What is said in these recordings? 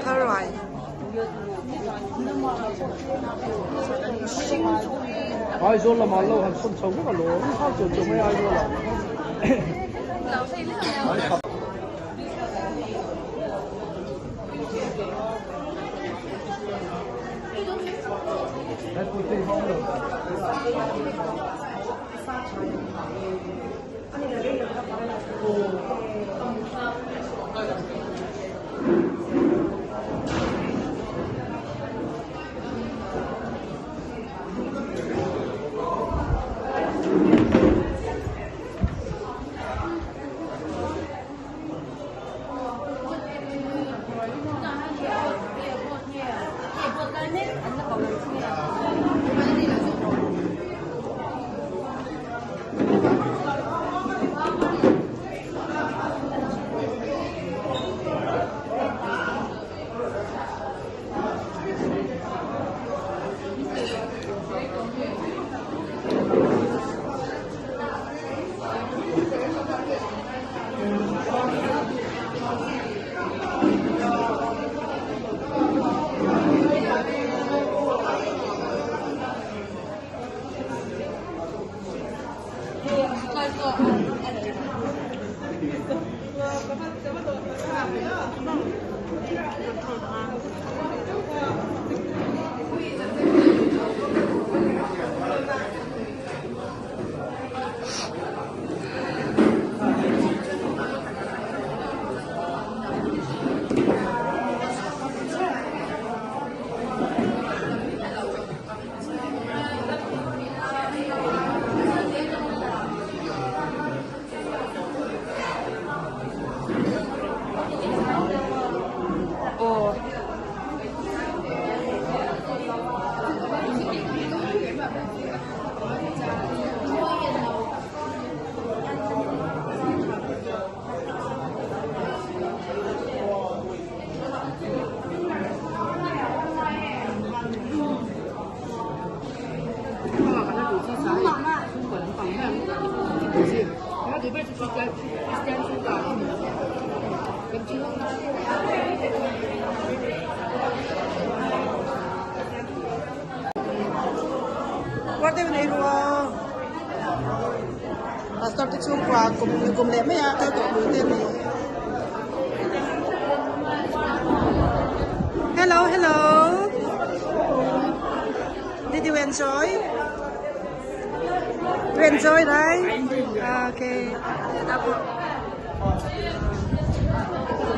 Tharuai. Aizawl lamah lo han sawn chho vek a lawm a chau chau mai Aizawl ah. Uar deuh nei rua pastor te chhungkua kum kum leh mai a kal tawh tur te ani hello hello did you enjoy you enjoy right okay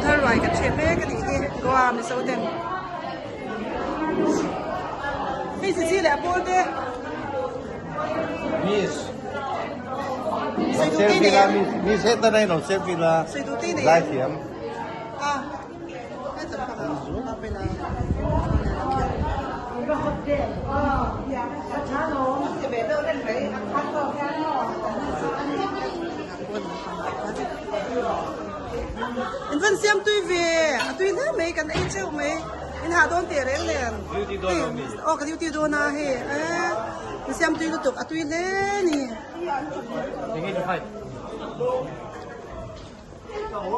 thar ruai kan hriat mek anih hi Goa Mizo ten Hei chi chi leh a pawl te. Miss. Lo selfie la miss. Miss heta nei lo selfie la. Zai thiam. Ah. Hei cham ka la pe la. In van siam tui ve a tui hle mai kan ei teuh mai in hah dawn teh reng nen aw ka duty dawn a hei eh in siam tui lutuk a tui hle ni.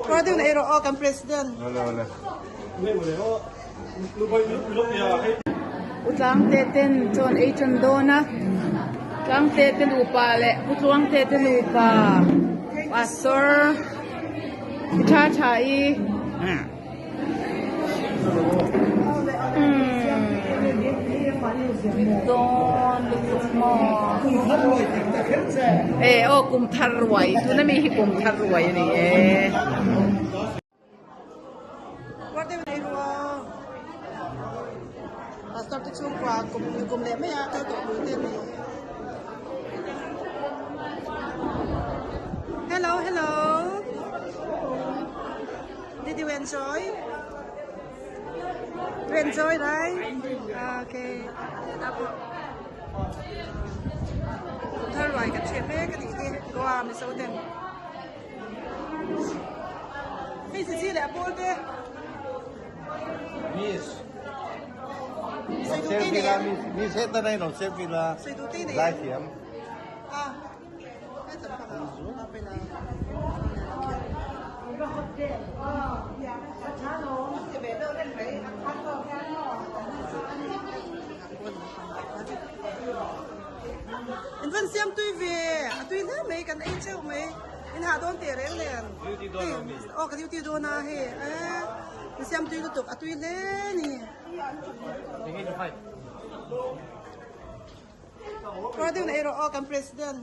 Kawr deuh na ei rawh aw kan president. U Tlangte ten chaw an ei tan dawn a, Tlangte te nupa leh Pu Tluangte te nupa Pastor i tha tha i dawn lutuk maw e aw kum thar ruai tuna mi hi kum thar ruai a ni e. Uar deuh nei rua pastor te chhungkua kum kum leh mai a kal tawh tur te ani hello hello did you enjoy you enjoy right okay thar ruai kan hriat mek anih hi Goa Mizo ten. Hei chi chi leh a pawl te. Miss. Lo selfie la miss. Miss heta nei lo selfie la. Zai thiam. Ah. Hei cham ka la pe. vel a. In van siam tui ve a tui hle mai kan ei teuh mai in hah dawn teh reng nen aw ka duty dawn a hei in siam tui lutuk a tui hle a ni. Kawr deuh na ei rawh aw kan president.